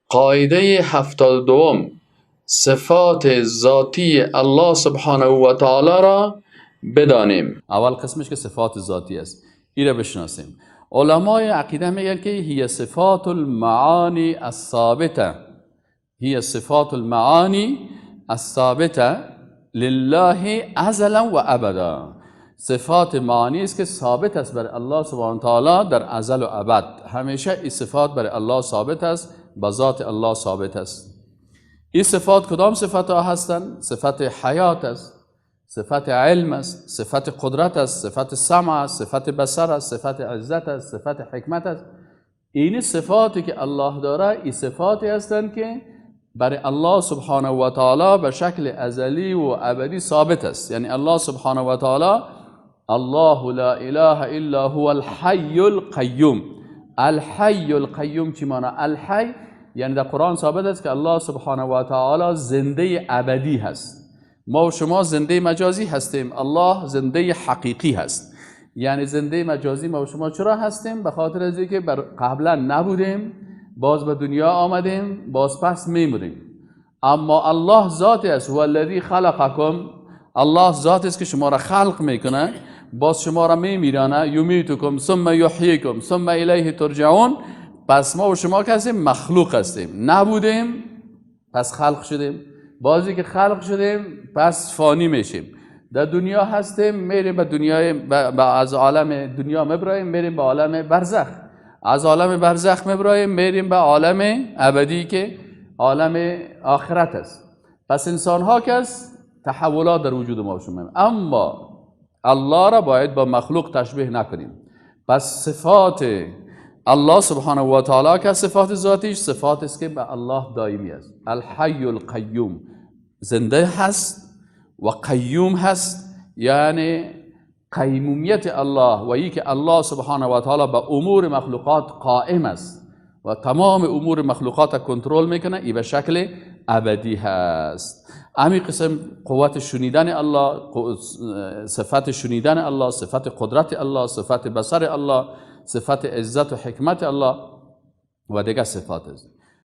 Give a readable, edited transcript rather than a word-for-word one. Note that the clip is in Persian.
قاعده 72، صفات ذاتی الله سبحانه و تعالی را بدانیم. اول قسمش که صفات ذاتی است، این را بشناسیم. علمای عقیده میگن که هی صفات المعانی الثابته، هی صفات المعانی الثابته لله ازلا و ابدا. صفات معانی است که ثابت است بر الله سبحانه و تعالی در ازل و ابد. همیشه این صفات بر الله ثابت است، به ذات الله ثابت است. این صفات کدام صفات ها هستند؟ صفت حیات است، صفت علم است، صفت قدرت است، صفت سمع است، صفت بصر است، صفت عزت است، صفت حکمت است. این صفاتی که الله داره، این صفاتی هستند که برای الله سبحانه و تعالی به شکل ازلی و ابدی ثابت است. یعنی الله سبحانه و تعالی، الله لا اله الا هو الحی القیوم. الحی القیوم چی معنی؟ الحی یعنی در قرآن ثابت است که الله سبحانه و تعالی زنده ابدی هست. ما و شما زنده مجازی هستیم، الله زنده حقیقی هست. یعنی زنده مجازی ما و شما چرا هستیم؟ به خاطر از اینکه قبلا نبودیم، باز به دنیا آمدیم، باز پس میموریم. اما الله ذات است، هو الذی خلقکم. الله ذات است که شما را خلق میکنه، باز شما را میمیرانه، یمیتکم ثم یحییکم ثم الیه ترجعون. پس ما و شما کسی مخلوق هستیم، نبودیم پس خلق شدیم، بازی که خلق شدیم پس فانی میشیم. در دنیا هستیم، میریم به دنیای از عالم دنیا میبراییم، میریم به عالم برزخ، از عالم برزخ میبراییم، میریم به عالم ابدی که عالم آخرت است. پس انسان ها کس تحولات در وجود ما شما، اما الله را باید با مخلوق تشبیه نکنیم. پس صفات الله سبحانه و تعالی که صفات ذاتیش صفات است که به الله دائمی است. الحی القیوم، زنده هست و قیوم هست، یعنی قیمومیت الله و ای که الله سبحانه و تعالی به امور مخلوقات قائم است و تمام امور مخلوقات کنترل میکنه، ای به شکل ابدی هست. امی قسم قوت شنیدن الله، صفت شنیدن الله، صفت قدرت الله، صفت بصر الله، صفت عزت و حکمت الله و دیگه صفات است.